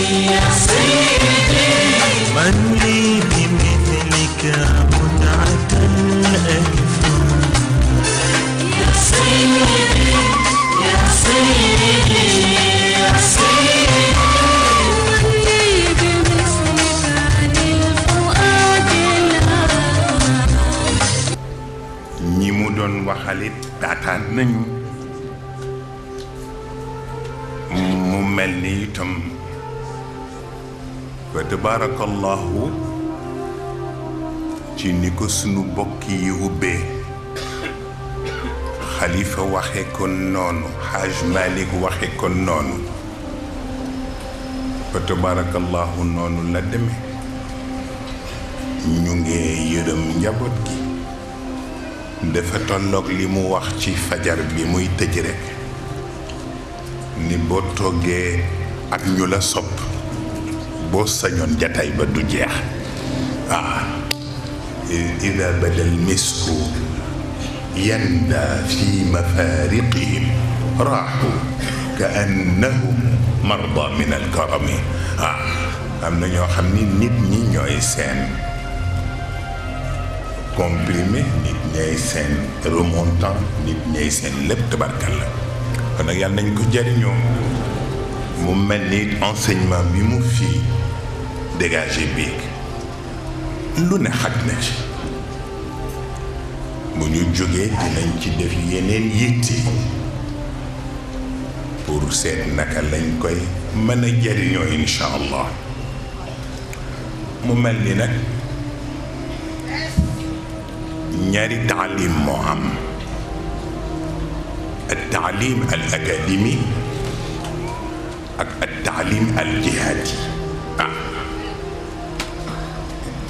يا سيدي من لي بمثلك متعة أكثر يا سيدي يا سيدي يا سيدي من لي بمثلك عن الفؤاد ñi mu doon waxalit daataan nañu mu mel ni itam fa tabarakallahu ci ni ko sunu bokk yi ubbee xalifa waxe ko noonu Haj Malik waxe ko noonu fa tabarakallahu noonu la demee ñu ngi yërëm njaboot gi dafa tolloog li mu wax ci fajar bi muy tëj rekk ni boo toggee ak ñu la sopp boo sañoon jataay ba du jeex ida bada almisku yanda fi mafariqihim raaxu ka annahum marda min alkarami am na ñoo xam ni nit ñi ñooy seen comprimé nit ñay seen remontant nit ñay seen lépp tabarkalla kon nag yàlla nañ ko jariñoo mu mel ni enseignement bi mu fii dégagé biig lu ne xaj na ci bu ñu jógee dinañ ci def yeneen yitti pour seet naka lañ koy mën a jariñoo incha allah mu mel ni nag ñaari taalim moo am التعليم الأكاديمي ak التعليم الجهادي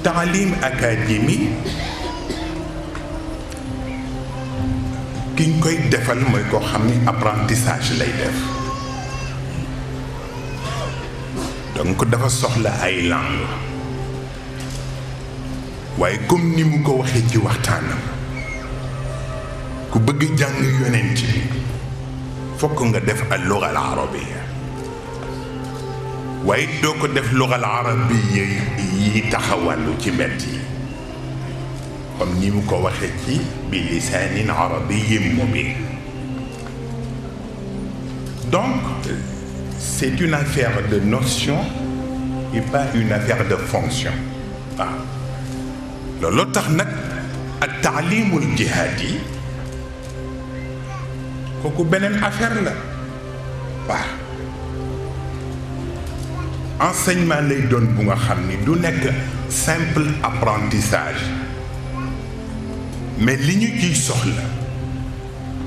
تعليم أكاديمي ki ñu koy defal mooy koo xam ni apprentissage lay def donc dafa soxla ay langue waaye comme ni mu ko waxee ci waxtaanam ku bëgg jàng yonent bi fokk nga def al lugha al arabiyya waaye doo ko def lugha al arabiyya yi taxawàllu ci mbedd yi comme ni mu ko waxee ci bi lisaanin arabiyyin mubin donc c'est une affaire de notion et pas une affaire de fonction waaw loolu tax nag ak taalimul jihaadi kooku beneen affaire la waaw enseignement lay doon bu nga xam ni du nekk simple apprentissage mais li ñu ciy soxla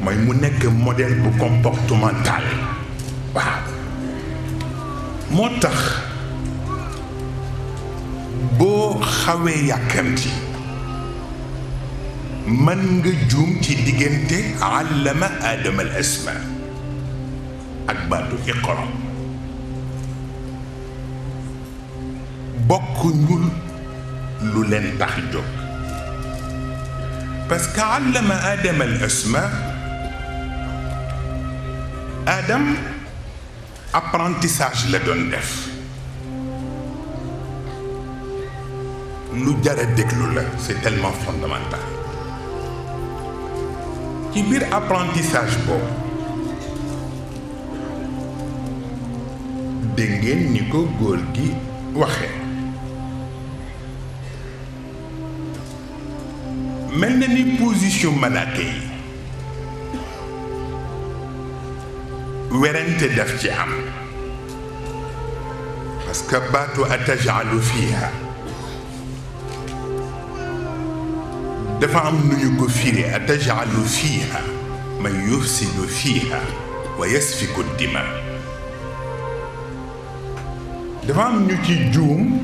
mooy mu nekk modèle bu comportemental waaw moo tax boo xawee yàkkamti mën nga juum ci diggante allama aadama al asma ak baatu iqra bokk ñul lu leen tax jóg parce que allama aadama al asma Adam apprentissage la doon def lu jar a déglu la c'est tellement fondamental ci biir apprentissage boobu dégg ngeen ni ko góor gi waxee mel na ni position malaaka yi werante daf ci am parce que baatu atajalu fiha dafa am nu ñu ko firé atajalu fiha man yufsidu fiha wa yasfiku dima dafa am ñu ci juum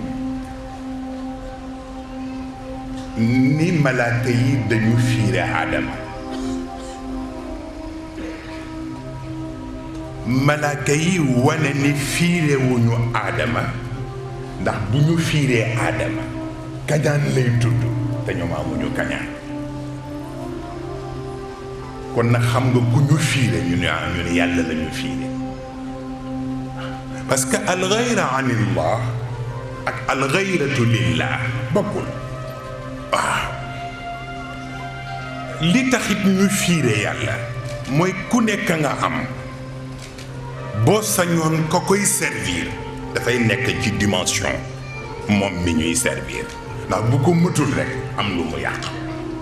ni malaaka yi dañu fiire Aadama malaaka yi wane ni fiire wuñu Aadama ndax bu ñu fiiree Aadama kañaan lay tudd te ñoom amuñu kañaan kon nag xam nga ku ñu fiire ñu ne yàlla la ñu fiire parce que al ghayra anillah ak al ghayratu lillah bokkul waaw li taxit ñu fiire yàlla mooy ku nekk nga am boo sañoon ko koy servir dafay nekk ci dimension moom mi ñuy servir ndax bu ko mëtul rek am lu mu yàq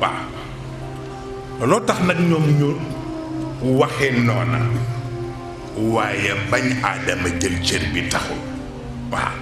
waaw loo tax nag ñoom ñu waxee noona waaye bañ aadama jël cër bi taxul waaw